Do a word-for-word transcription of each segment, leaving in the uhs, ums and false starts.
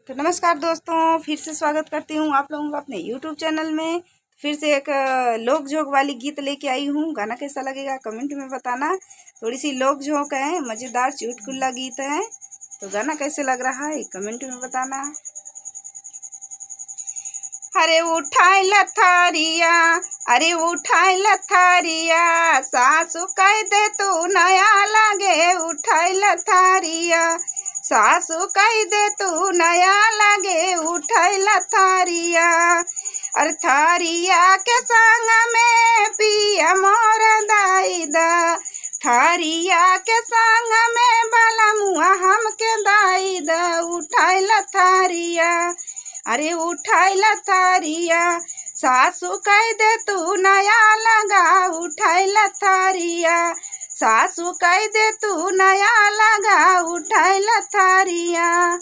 तो नमस्कार दोस्तों, फिर से स्वागत करती हूँ आप लोगों का अपने YouTube चैनल में। फिर से एक, अ, लोक झोंक वाली गीत लेके आई हूँ। गाना कैसा लगेगा कमेंट में बताना। थोड़ी सी लोक झोंक है, मज़ेदार चुटकुला गीत है। तो गाना कैसे लग रहा है कमेंट में बताना। अरे उठाइल थारिया, अरे उठाइल थारिया, सासु कहि दे तू नया लागे उठाइल थारिया, सासु कहि दे तू नया लागे उठाइल थारिया। अरे थारिया के संग में पिया मोर दाई दा, थारिया के संग में बलमुआ हमके दाई दा उठाइल थारिया। अरे उठाइल थारिया, सासु कहि दे तू नया लागे उठाइल थारिया, सासु कहि दे तू नया लागे उठाइल थारिया।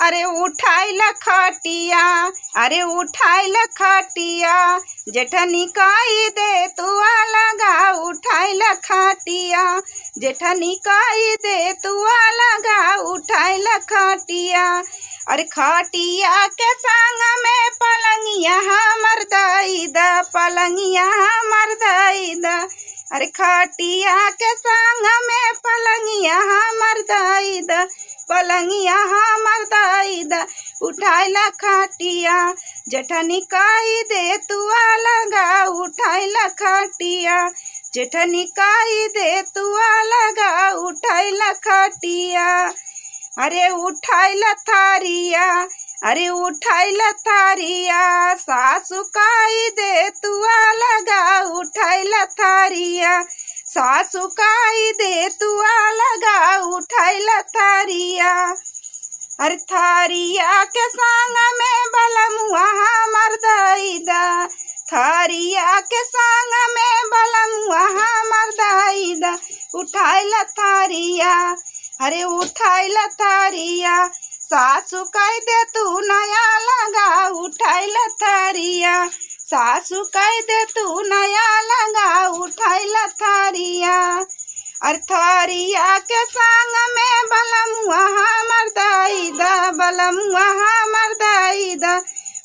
अरे उठाइल खटिया, अरे उठाइल खटिया, जेठनी कहि दे तू अलगा उठाइल खटिया, जेठनी कहि दे तू अलगा उठाइल खटिया। अरे खटिया के संग में पलंगिया हमर दाई दा, पलंगिया हमर दाई दा। अरे खटिया के संग में पलंगिया हमर दाई दा, पलंगिया हमर दाई दा। उठाइल खटिया, जेठनी कहि दे तू अलगा उठाइल खटिया, जेठनी कहि दे तू अलगा उठाइल खटिया। अरे उठाइल थारिया, अरे उठाइल थारिया, सासु कहि दे तू अलगा उठाइल थारिया, सासु कहि दे तू अलगा उठाइल थारिया। अरे थारिया के संग में बलमुआ हमर दाई दा, थारिया के संग में बलमुआ हमर दाई दा उठाइल थारिया। अरे उठाइल थारिया, सासु कहि दे तू नया लागे उठाइल थारिया, सासु कहि दे तू नया लागे उठाइल थारिया। अरे थारिया के संग में बलमुआ हमर दाई दा, बलमुआ हमर दाई दा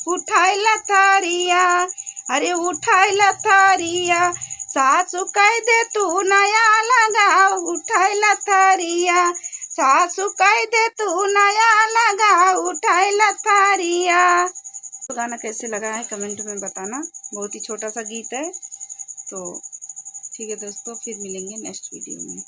उठाइल थारिया। अरे उठाइल थारिया, सासु कहि दे तू नया लागे उठाइल थारिया, सासु कहि दे तू नया लागे उठाइल थारिया। तो गाना कैसे लगा है कमेंट में बताना। बहुत ही छोटा सा गीत है। तो ठीक है दोस्तों, फिर मिलेंगे नेक्स्ट वीडियो में।